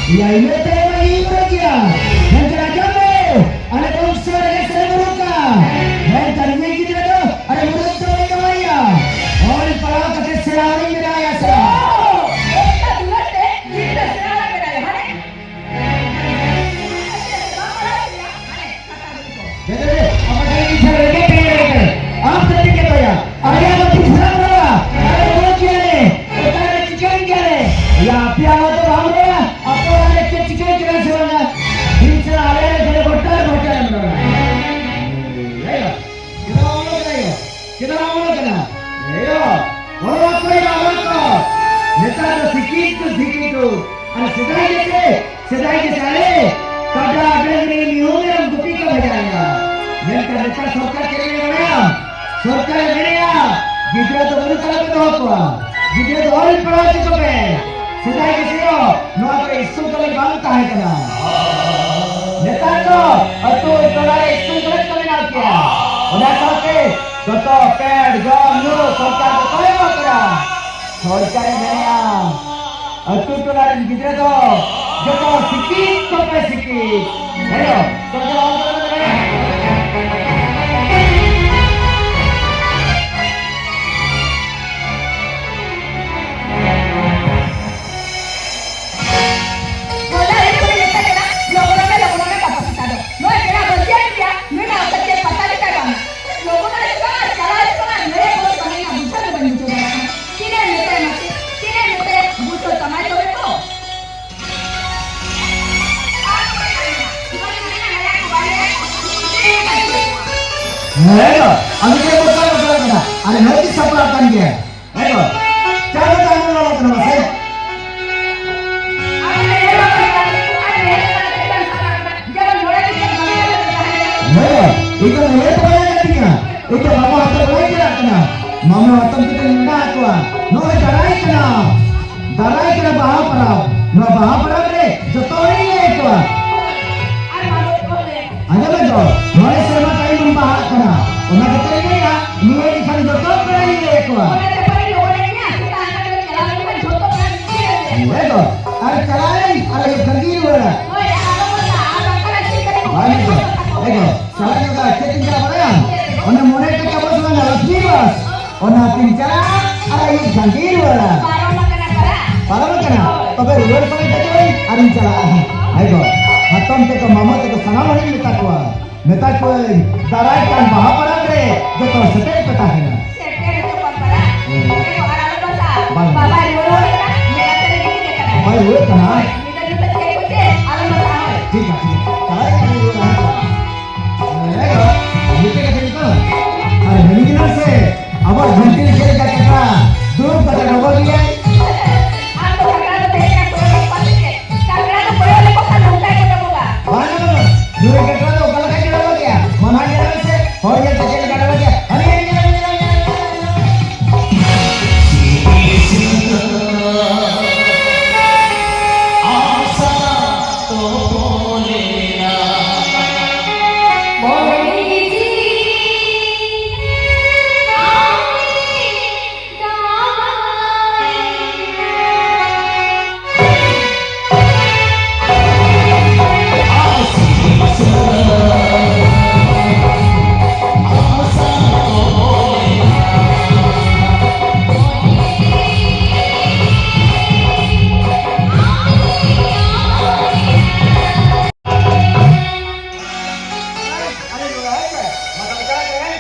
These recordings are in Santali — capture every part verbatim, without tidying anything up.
ᱭᱟ, ᱤᱱᱟᱹ ᱛᱟᱭᱚᱢ ᱤᱧ ᱩᱰᱩᱠᱮᱭᱟ᱾ ᱢᱮᱱᱠᱷᱟᱱ ᱟᱸᱡᱚᱢ ᱢᱮ, ᱟᱞᱮ ᱵᱚᱝᱥᱚ ᱨᱮᱜᱮ ᱥᱮ ᱵᱩᱨᱩ ᱠᱟ᱾ ᱢᱮᱱᱠᱷᱟᱱ ᱱᱩᱭ ᱜᱤᱫᱽᱨᱟᱹ ᱫᱚ ᱟᱞᱮ ᱢᱩᱨᱩᱫ ᱫᱚ ᱵᱟᱹᱧ ᱫᱚᱦᱚᱭᱟ᱾ ᱚᱞ ᱯᱟᱲᱦᱟᱣ ᱠᱟᱛᱮ ᱥᱮᱬᱟ ᱦᱚᱲᱤᱧ ᱵᱮᱱᱟᱣᱮᱭᱟ ᱥᱮ᱾ ᱚ, ᱚᱱᱠᱟ ᱫᱩᱞᱟᱹᱲ ᱛᱮ ᱜᱤᱫᱽᱨᱟᱹ ᱥᱮᱬᱟ ᱦᱚᱲ ᱵᱮᱱᱟᱣᱮᱭᱟ, ᱦᱟᱱᱮ? ᱦᱟᱱᱮ, ᱠᱟᱛᱷᱟ ᱫᱚ ᱠᱚ᱾ ᱫᱮ, ᱫᱮ, ᱫᱮ, ᱟᱢᱟᱜ ᱜᱟᱹᱰᱤ ᱯᱤᱪᱷᱟᱹ ᱨᱮ ᱨᱮᱸᱜᱮᱡ ᱛᱮ, ᱨᱮᱸᱜᱮᱡ ᱛᱮ᱾ ᱟᱢ ᱫᱚ ᱴᱷᱤᱠ ᱜᱮ ᱛᱟᱭᱟ᱾ ᱟᱞᱮᱭᱟᱜ ᱫᱚ ᱴᱷᱤᱠ ᱥᱟᱱᱟᱢ ᱨᱚᱲᱟ᱾ ᱟᱞᱮ ᱫᱚ ᱪᱤᱠᱟᱹᱭ ᱜᱮᱭᱟ ᱞᱮ? ᱭᱟ, ᱟᱯᱮᱭᱟᱜ ᱢᱟ ᱫᱚ ᱵᱟᱢ ᱨᱚᱲᱟ, ᱟᱯᱮ ᱚᱲᱟᱜ ᱨᱮ ᱪᱮᱫ ᱪᱤᱠᱟᱹᱭ ᱠᱟᱱᱟ ᱥᱮ ᱵᱟᱝᱟ? ᱴᱷᱤᱠ ᱥᱮ ᱟᱞᱮ ᱨᱮ ᱜᱷᱚᱴᱟ ᱨᱮ ᱜᱷᱚᱴᱟ ᱮᱢ ᱨᱚᱲᱟ᱾ ᱮᱭᱟ᱾ ᱪᱮᱫᱟᱜ ᱵᱟᱢ ᱚᱞ ᱠᱟᱱᱟ ᱭᱟ? ᱪᱮᱫᱟᱜ ᱵᱟᱢ ᱚᱞ ᱠᱟᱱᱟ? ᱮᱭᱳ, ᱚᱞ ᱠᱚ ᱭᱟ, ᱚᱞ ᱠᱚ᱾ ᱱᱮᱛᱟᱨ ᱫᱚ ᱥᱤᱠᱷᱤᱛ ᱠᱚ, ᱥᱤᱠᱷᱤᱛ ᱠᱚ᱾ ᱟᱨ ᱥᱮᱫᱟᱭ ᱜᱮᱥᱮ, ᱥᱮᱫᱟᱭ ᱜᱮᱥᱮ ᱟᱞᱮ ᱠᱟᱰᱟ, ᱰᱟᱹᱝᱨᱤ, ᱢᱤᱦᱩ, ᱢᱮᱨᱚᱢ ᱜᱩᱯᱤ ᱠᱚ ᱵᱷᱮᱡᱟᱭᱮᱱᱟ᱾ ᱢᱮᱱᱠᱷᱟᱱ ᱱᱮᱛᱟᱨ ᱥᱚᱨᱠᱟᱨ ᱪᱮᱫ ᱮ ᱢᱮᱱᱟ? ᱥᱚᱨᱠᱟᱨ ᱮ ᱢᱮᱱᱮᱜᱼᱟ, ᱜᱤᱫᱽᱨᱟᱹ ᱫᱚ ᱵᱟᱹᱱᱩᱜ ᱛᱟᱞᱮ ᱯᱮ ᱫᱚᱦᱚ ᱠᱚᱣᱟ᱾ ᱜᱤᱫᱽᱨᱟᱹ ᱫᱚ ᱚᱞ ᱯᱟᱲᱦᱟᱣ ᱦᱚᱪᱚ ᱠᱚᱯᱮ᱾ ᱥᱮᱫᱟᱭ ᱜᱮᱥᱮ ᱱᱚᱣᱟ ᱠᱚᱨᱮ ᱥᱠᱩᱞ ᱠᱚᱞᱮᱡᱽ ᱵᱟᱝ ᱛᱟᱦᱮᱸ ᱠᱟᱱᱟ᱾ ᱱᱮᱛᱟᱨ ᱫᱚ ᱟᱹᱛᱩ ᱴᱚᱞᱟ ᱨᱮ ᱥᱠᱩᱞ ᱠᱚᱞᱮᱡᱽ ᱠᱚ ᱵᱮᱱᱟᱣ ᱠᱮᱜᱼᱟ᱾ ᱚᱱᱟ ᱥᱟᱶᱛᱮ ᱡᱚᱛᱚ ᱯᱮᱰ, ᱡᱚᱢ ᱧᱩ ᱥᱚᱨᱠᱟᱨ ᱫᱚᱠᱚ ᱮᱢᱚᱜ ᱠᱟᱱᱟ᱾ ᱥᱚᱨᱠᱟᱨᱮ ᱢᱮᱱᱮᱜᱼᱟ, ᱟᱹᱛᱩ ᱴᱚᱞᱟ ᱨᱮᱱ ᱜᱤᱫᱽᱨᱟᱹ ᱫᱚ ᱡᱚᱛᱚ ᱥᱤᱠᱷᱤᱛ ᱠᱚᱯᱮ ᱥᱤᱠᱷᱤᱛ᱾ ᱦᱮᱞᱳ, ᱥᱚᱨᱠᱟᱨ ᱚᱞ ᱠᱟᱱᱟ᱾ ᱦᱚᱞᱟ ᱟᱹᱭᱩᱵ ᱠᱷᱚᱱᱤᱧ ᱢᱮᱛᱟᱭ ᱠᱟᱱᱟ, ᱞᱚᱜᱚᱱᱚᱜ ᱢᱮ, ᱞᱚᱜᱚᱱᱚᱜ ᱢᱮ, ᱵᱟᱵᱟ ᱯᱚᱭᱥᱟ ᱫᱚ᱾ ᱱᱚᱜᱼᱚᱭ ᱯᱮᱲᱟ ᱵᱟᱹᱲᱛᱤᱭᱮᱱ ᱜᱮᱭᱟ, ᱱᱩᱭ ᱢᱟ ᱚᱠᱟ ᱪᱮᱫ ᱯᱟᱛᱟ ᱜᱮᱛᱟᱭ ᱵᱟᱝ᱾ ᱞᱚᱜᱚᱱᱚᱜ ᱦᱤᱡᱩᱜ ᱠᱟᱱᱟ, ᱪᱟᱞᱟᱣ ᱦᱤᱡᱩᱜ ᱠᱟᱱᱟ, ᱱᱩᱭᱟᱜ ᱠᱳᱱᱳ ᱠᱟᱹᱢᱤ ᱨᱮᱱᱟᱜ ᱵᱩᱡᱷᱟᱹᱣ ᱜᱮ ᱵᱟᱹᱧ ᱵᱩᱡᱷᱟᱹᱣ ᱫᱟᱲᱮᱭᱟᱜ ᱠᱟᱱᱟ᱾ ᱛᱤᱱᱟᱹᱜ ᱮᱢ ᱢᱮᱛᱟᱭᱟ ᱢᱟᱥᱮ, ᱛᱤᱱᱟᱹᱜ ᱮᱢ ᱢᱮᱛᱟᱭᱟ, ᱵᱩᱡᱷᱟᱹᱣ ᱛᱟᱢᱟᱭ ᱛᱚᱵᱮ ᱛᱚ᱾ ᱦᱮᱸ ᱜᱚ, ᱟᱫᱚ ᱪᱮᱫ ᱠᱚ ᱪᱟᱞᱟᱜ ᱠᱟᱱᱟ? ᱟᱨᱮ ᱱᱚᱜᱼᱚᱭ ᱛᱚ ᱥᱟᱯᱲᱟᱣ ᱠᱟᱱ ᱜᱮᱭᱟ᱾ ᱦᱮᱸ ᱜᱚ, ᱪᱟᱞᱟᱜ ᱠᱟᱱᱟ ᱠᱚ ᱥᱮ? ᱦᱮᱸ ᱜᱚ, ᱤᱧ ᱫᱚ ᱱᱚᱰᱮ ᱫᱚ ᱵᱟᱭ ᱞᱟᱜᱟᱣ ᱫᱤᱧᱟ᱾ ᱤᱧ ᱫᱚ ᱵᱟᱵᱟ ᱦᱟᱛᱟᱣ ᱵᱟᱭ ᱪᱟᱞᱟᱜ ᱠᱟᱱᱟ᱾ ᱢᱟᱢᱟ ᱦᱟᱛᱟᱣ ᱠᱟᱛᱮ ᱢᱮᱱᱟᱜ ᱠᱚᱣᱟ᱾ ᱱᱚᱜᱼᱚᱭ ᱫᱟᱨᱟᱭ ᱠᱟᱱᱟ᱾ ᱫᱟᱨᱟᱭ ᱠᱟᱱᱟ ᱵᱟᱦᱟ ᱯᱚᱨᱚᱵᱽ᱾ ᱱᱚᱣᱟ ᱵᱟᱦᱟ ᱯᱚᱨᱚᱵᱽ ᱨᱮ ᱡᱚᱛᱚ ᱦᱚᱲᱤᱧ ᱞᱟᱹᱭ ᱟᱠᱚᱣᱟ᱾ ᱟᱨ ᱢᱟ ᱞᱟᱹᱭ ᱠᱚ ᱞᱟᱹᱭ᱾ ᱟᱸᱡᱚᱢ ᱢᱮ ᱛᱚ, ᱢᱚᱬᱮ ᱥᱮᱨᱢᱟ ᱛᱟᱭᱚᱢ ᱵᱚᱱ ᱵᱟᱦᱟᱜ ᱠᱟᱱᱟ᱾ ᱚᱱᱟ ᱠᱷᱟᱹᱛᱤᱨ ᱤᱧ ᱞᱟᱹᱭᱟ, ᱱᱤᱭᱟᱹ ᱡᱚᱠᱷᱚᱱ ᱡᱚᱛᱚ ᱯᱮᱲᱟᱧ ᱞᱟᱹᱭ ᱟᱠᱚᱣᱟ᱾ ᱚᱱᱟ ᱪᱟᱯᱟ ᱨᱮ ᱞᱚᱜᱚᱱ ᱮᱱ ᱜᱮᱭᱟ, ᱥᱮᱛᱟᱜ ᱟᱴ ᱴᱟ ᱨᱮ ᱪᱟᱞᱟᱣ ᱞᱮᱱᱠᱷᱟᱱ ᱡᱚᱛᱚ ᱯᱮᱲᱟ ᱴᱷᱤᱠ ᱜᱮᱭᱟ᱾ ᱦᱮᱸ ᱛᱚ, ᱟᱨ ᱪᱟᱞᱟᱣ ᱮᱱ ᱟᱨ ᱟᱹᱭᱩᱵ ᱠᱷᱟᱱ ᱜᱮ ᱨᱩᱣᱟᱹᱲᱟ᱾ ᱦᱳᱭ, ᱟᱨ ᱟᱞᱚ ᱵᱚᱱ ᱪᱟᱞᱟᱜᱼᱟ, ᱟᱨ ᱵᱟᱝᱠᱷᱟᱱ ᱪᱮᱫ ᱠᱟᱱᱟ ᱠᱚ? ᱵᱟᱝ ᱦᱩᱭᱩᱜᱼᱟ᱾ ᱮ ᱜᱚ, ᱪᱟᱞᱟᱜ ᱦᱩᱭᱩᱜᱼᱟ᱾ ᱪᱮᱫ ᱤᱧ ᱪᱟᱞᱟᱜ ᱵᱟᱲᱟᱭᱟ? ᱚᱱᱟ ᱢᱚᱬᱮ ᱴᱟᱠᱟ ᱵᱟᱥ ᱵᱟᱝᱟ, ᱞᱚᱠᱥᱢᱤ ᱵᱟᱥ᱾ ᱚᱱᱟ ᱛᱤᱧ ᱪᱟᱞᱟᱜᱼᱟ, ᱟᱨ ᱟᱹᱭᱩᱵ ᱠᱷᱟᱱ ᱜᱮ ᱨᱩᱣᱟᱹᱲᱟ᱾ ᱯᱟᱨᱚᱢ ᱟᱠᱟᱱᱟ ᱯᱟᱨᱟ᱾ ᱯᱟᱨᱚᱢ ᱟᱠᱟᱱᱟ? ᱦᱳᱭ᱾ ᱛᱚᱵᱮ ᱨᱩᱣᱟᱹᱲ ᱥᱚᱢᱚᱭ ᱫᱚ ᱪᱮᱫ ᱟᱨᱤᱧ ᱪᱟᱞᱟᱜᱼᱟ᱾ ᱮ ᱜᱚ, ᱦᱟᱛᱚᱢ ᱛᱮᱠᱚ, ᱢᱟᱢᱚ ᱛᱮᱠᱚ ᱥᱟᱱᱟᱢ ᱦᱚᱲᱤᱧ ᱢᱮᱛᱟ ᱠᱚᱣᱟ᱾ ᱢᱮᱛᱟ ᱠᱚᱣᱟᱹᱧ, ᱫᱟᱨᱟᱭ ᱠᱟᱱ ᱵᱟᱦᱟ ᱯᱚᱨᱚᱵᱽ ᱨᱮ ᱡᱚᱛᱚ ᱥᱮᱴᱮᱨ ᱯᱮ ᱛᱟᱦᱮᱱᱟ᱾ ᱥᱮᱴᱮᱨ ᱦᱚᱪᱚ ᱠᱚᱣᱟ ᱯᱟᱨᱟ᱾ ᱦᱩᱸ᱾ ᱮ ᱜᱚ, ᱟᱨ ᱟᱞᱚ ᱵᱟᱥᱟ᱾ ᱵᱟᱝ᱾ ᱵᱟᱵᱟᱭ ᱨᱩᱣᱟᱹᱲ ᱠᱟᱱᱟ, ᱢᱮᱞᱟ ᱥᱮᱫ ᱨᱮ ᱜᱤᱛᱤᱡ ᱟᱠᱟᱱᱟᱭ᱾ ᱵᱟᱭ ᱨᱩᱣᱟᱹᱲ ᱠᱟᱱᱟ? ᱦᱳᱭ, ᱧᱤᱫᱟᱹ ᱧᱩᱛᱟᱹ ᱪᱮᱫ ᱠᱚ ᱪᱮᱫ? ᱟᱞᱚ ᱵᱟᱥᱟ, ᱦᱳᱭ᱾ ᱴᱷᱤᱠ ᱜᱮᱭᱟ, ᱴᱷᱤᱠ ᱜᱮᱭᱟ᱾ ᱪᱟᱞᱟᱜ ᱠᱟᱱ ᱜᱮᱭᱟ, ᱦᱮᱸ᱾ ᱮ ᱜᱚ, ᱢᱤᱫᱴᱮᱡ ᱠᱟᱛᱷᱟ ᱢᱮᱛᱟᱢᱟ᱾ ᱟᱨ ᱦᱟᱹᱱᱤ ᱠᱟᱱᱟ ᱥᱮ, ᱟᱵᱚᱣᱟᱜ ᱡᱷᱟᱹᱱᱴᱤ ᱨᱮ ᱪᱮᱫ ᱞᱮᱠᱟ ᱠᱟᱴᱟ? ᱫᱩᱲᱩᱵ ᱠᱟᱛᱮ ᱰᱚᱵᱚᱜ ᱜᱮᱭᱟᱭ᱾ ᱟᱢ ᱫᱚ ᱠᱟᱴᱟ ᱫᱚ ᱛᱮᱦᱮᱧ ᱠᱟᱱ ᱠᱚᱭᱚᱜ ᱠᱟᱜ ᱠᱚᱣᱟ ᱥᱮ ᱪᱮᱫ? ᱠᱟᱴᱟ ᱫᱚ ᱠᱚᱭᱚᱜ ᱞᱮᱠᱚ ᱠᱷᱟᱱ ᱱᱚᱝᱠᱟ ᱜᱮᱠᱚ ᱰᱚᱵᱚᱜᱟ᱾ ᱵᱟᱝ, ᱱᱩᱭ ᱠᱟᱴᱟ ᱫᱚ ᱚᱠᱟ ᱞᱮᱠᱟᱭ ᱰᱚᱵᱚᱜ ᱜᱮᱭᱟ? ᱢᱟ ᱱᱟᱦᱟᱜ ᱧᱮᱞ ᱢᱮᱥᱮ, ᱦᱚᱲ ᱧᱮᱞ ᱛᱮ ᱪᱮᱫ ᱞᱮᱠᱟ ᱰᱚᱵᱚᱜ ᱜᱮᱭᱟ? ᱦᱟᱹᱱᱤ, ᱦᱟᱹᱱᱤ, ᱧᱮᱞ ᱢᱮ, ᱧᱮᱞ ᱢᱮ, ᱧᱮᱞ ᱢᱮ, ᱧᱮᱞ ᱢᱮ, ᱧᱮᱞ ᱢᱮ᱾ ᱟᱨᱮ ᱨᱩᱣᱟᱹᱲᱟ, ᱦᱮᱸ ᱥᱮ? ᱢᱟ ᱛᱚᱵᱮ ᱪᱟᱞᱟᱜ ᱠᱟᱱᱟ, ᱦᱮᱸ?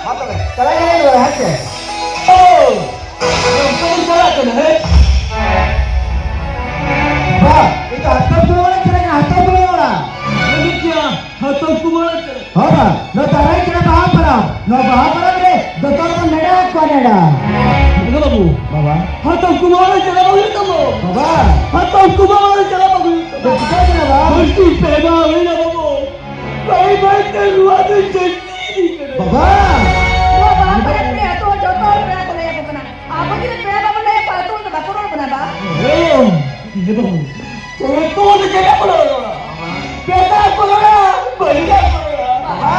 ᱢᱟ ᱛᱚᱵᱮ, ᱪᱟᱞᱟᱜ ᱠᱟᱱᱟ ᱨᱩᱣᱟᱹᱲᱟ, ᱦᱮᱸ ᱥᱮ? ᱳ! ᱚᱠᱟ ᱨᱮᱢ ᱪᱟᱞᱟᱜ ᱠᱟᱱᱟ, ᱦᱮᱸ? ᱵᱟ, ᱤᱧ ᱫᱚ ᱦᱟᱛᱟᱣ ᱠᱚ ᱚᱲᱟᱜ ᱪᱟᱞᱟᱜ ᱠᱟᱱᱟ, ᱦᱟᱛᱟᱣ ᱠᱚ ᱚᱲᱟᱜ᱾ ᱞᱟᱹᱜᱤᱫ ᱜᱮᱭᱟ, ᱦᱟᱛᱟᱣ ᱠᱚ ᱚᱲᱟᱜ ᱪᱟᱞᱟᱜ᱾ ᱦᱳᱭ ᱵᱟ, ᱱᱚᱣᱟ ᱫᱟᱨᱟᱭ ᱠᱟᱱᱟ ᱵᱟᱦᱟ ᱯᱚᱨᱚᱵᱽ᱾ ᱱᱚᱣᱟ ᱵᱟᱦᱟ ᱯᱚᱨᱚᱵᱽ ᱨᱮ ᱡᱚᱛᱚ ᱦᱚᱲ ᱵᱚᱱ ᱱᱮᱰᱟ ᱟᱠᱚᱣᱟ, ᱱᱮᱰᱟ᱾ ᱵᱟᱵᱟ᱾ ᱦᱟᱛᱟᱣ ᱠᱚ ᱚᱲᱟᱜ ᱪᱟᱞᱟᱜ ᱵᱟᱝ ᱦᱩᱭᱩᱜ ᱛᱟᱢᱟ᱾ ᱵᱟᱵᱟ᱾ ᱦᱟᱛᱟᱣ ᱠᱚ ᱚᱲᱟᱜ ᱪᱟᱞᱟᱜ ᱵᱟᱝ ᱦᱩᱭᱩᱜ ᱛᱟᱢᱟ᱾ ᱪᱮᱫ ᱪᱤᱠᱟᱹ ᱠᱟᱱᱟ ᱵᱟ? ᱵᱟᱹᱲᱛᱤ ᱯᱮᱲᱟ ᱦᱩᱭᱱᱟ ᱵᱟᱵᱟ᱾ ᱵᱟᱭ ᱵᱟᱭ ᱛᱮ ᱱᱚᱣᱟ ᱫᱚ ᱡᱟᱹᱥᱛᱤ ᱤᱫᱤᱜ ᱠᱟᱱᱟ᱾ ᱵᱟᱵᱟ! ᱱᱚᱣᱟ ᱵᱟᱦᱟ ᱯᱚᱨᱚᱵᱽ ᱨᱮ ᱟᱹᱛᱩ ᱦᱚᱲ ᱡᱚᱛᱚ ᱦᱚᱲ ᱯᱮᱲᱟ ᱠᱚ ᱞᱟᱹᱭ ᱟᱠᱚ ᱠᱟᱱᱟ᱾ ᱟᱵᱚ ᱡᱩᱫᱤ ᱯᱮᱲᱟ ᱵᱟᱵᱚᱱ ᱞᱟᱹᱭ ᱟᱠᱚᱣᱟ, ᱟᱹᱛᱩ ᱦᱚᱲ ᱫᱚ ᱵᱟᱠᱚ ᱨᱚᱲ ᱠᱟᱱᱟ ᱵᱟ᱾ ᱦᱮᱸ, ᱦᱮᱸ ᱵᱟᱵᱟ᱾ ᱟᱹᱛᱩ ᱦᱚᱲ ᱫᱚ ᱪᱮᱫ ᱠᱚ ᱨᱚᱲ ᱠᱟᱱᱟ? ᱯᱮᱲᱟ ᱠᱚ ᱨᱚᱲᱟ, ᱵᱟᱹᱲᱤᱡᱟᱜ ᱠᱚ ᱨᱚᱲᱟ᱾ ᱵᱟᱵᱟ!